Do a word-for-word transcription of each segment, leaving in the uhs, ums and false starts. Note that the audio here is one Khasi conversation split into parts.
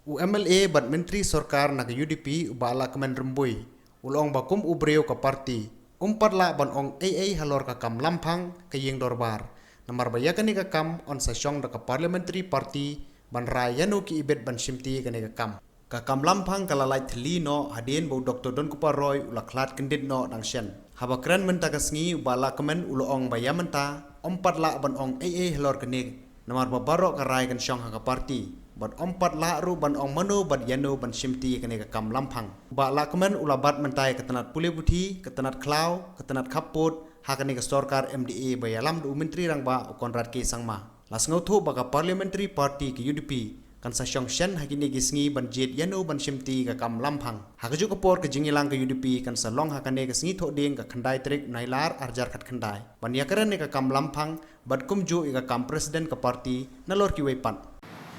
U MLA bad Myntri Sorkar na ka UDP, u Bah Lahkmen Rymbui, u la ong ba kum u briew ka party, um pat lah ban ong ei ei halor ka kam lamphang ka ïing dorbar. Namar ba ïa kane ka kam yn sa shong da ka parliamentary party ban rai ïano ki ibit ban shimti kane ka kam. Ka kam lamphang ka la lait thylli noh hadien ba u Doktor Donkupar Roy u la khlad kyndit noh dang shen. Haba kren mynta ka sngi, u Bah Lahkmen u la ong ba ïa mynta ym pat lah ban ong ei ei halor kane, namar ba baroh ka rai kan shong ha ka party, bad ym pat lah ruh ban ong mano bad ïano ban shimti kane ka kam lamphang. U Bah Lahkmen u la bat mynta ïa ka tnat pule puthi, ka tnat khlaw, ka tnat khappud ha kane ka sorkar MDA ba ïalam da u Myntri Rangbah, u Conrad K Sangma. La sngewthuh ba ka parliamentary party ka UDP kan sa shong shen ha kine ki sngi ban jied ïano ban shimti ka kam lamphang. Ha kajuh ka por, ka jingïalang ka UDP kan sa long ha kane ka sngi Thohdieng, ka khyndai tarik Nailar arhajar khatkhyndai, ban ïakren ïa ka kam lamphang bad kumjuh ïa ka kam president ka party nalor kiwei pat.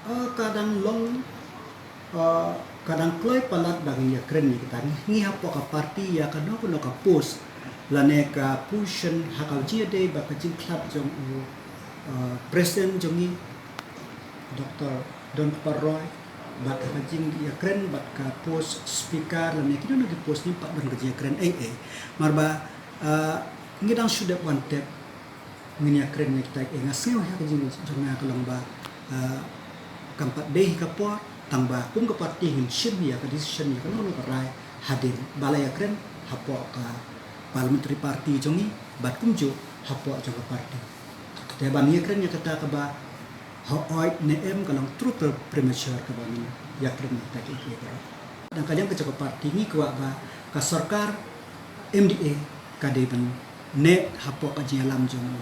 Ah, ka dang long, ah, ka dang kloi palat ba ngin ïakren ïa kata. Ngi hapoh ka party, ïa kano kano ka post lane ka position, ha ka jingïadei bad ka jingkhlad jong u, ah, president jong ngi, Doktor Donkupar Roy, bad ha ka jingïakren bad ka post speaker lane kino kino ki post, ngim pat don ka jingïakren ei ei. Namar ba, ah, ngi dang shu dep wan tep, ngin ïakren ïa kita. Nga sngew ha ka jingjong nga ka long ba, ah, kam pat dei hi ka por, tang ba kum ka party ngin shim ïa ka decision, ïa kano kano ka rai hadien ba la ïakren hapoh ka parliamentary party jong ngi bad kumjuh hapoh jong ka party. Te ban ïakren ïa kata kaba hooid ne em, ka long too pre-, premature kaba ngin ïakren ïa kita kiei kiei baroh. Dang ka liang ka jong ka party, ngi kwah ba ka sorkar MDA ka dei ban neh hapoh ka jingïalam jong u,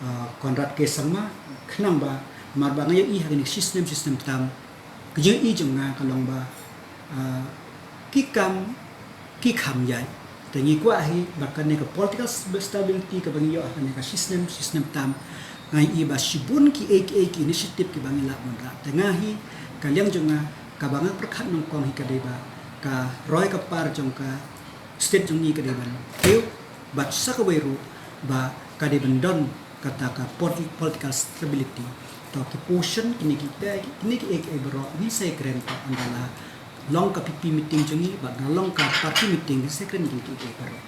ah, Conrad K Sangma, khnang ba, namar ba nga ïohi ha kine ki shi snem shi snem tam, ka jingïohi jong nga ka long ba, ah, ki kam ki kham ïaid. Te ngi kwah hi ba kane ka political stability kaba ngi ïoh ha kane ka shi snem shi snem tam, nga ïohi ba shibun kiei kiei ki initiative kiba ngi lah ban rah. Te nga hi, ka liang jong nga, kaba nga pyrkhat nyngkong hi ka dei ba ka roi ka par jong ka state jong ngi ka dei ban kiew, bad sa kawei ruh ba ka dei ban don kata ka politi-, political stability. To ki position kine ki te, kine kiei kiei baroh ngin sa ïakren pat ynda la long ka VPP meeting jong ngi, bad ynda long ka party meeting ngin sa ïakren kine kiei kiei baroh.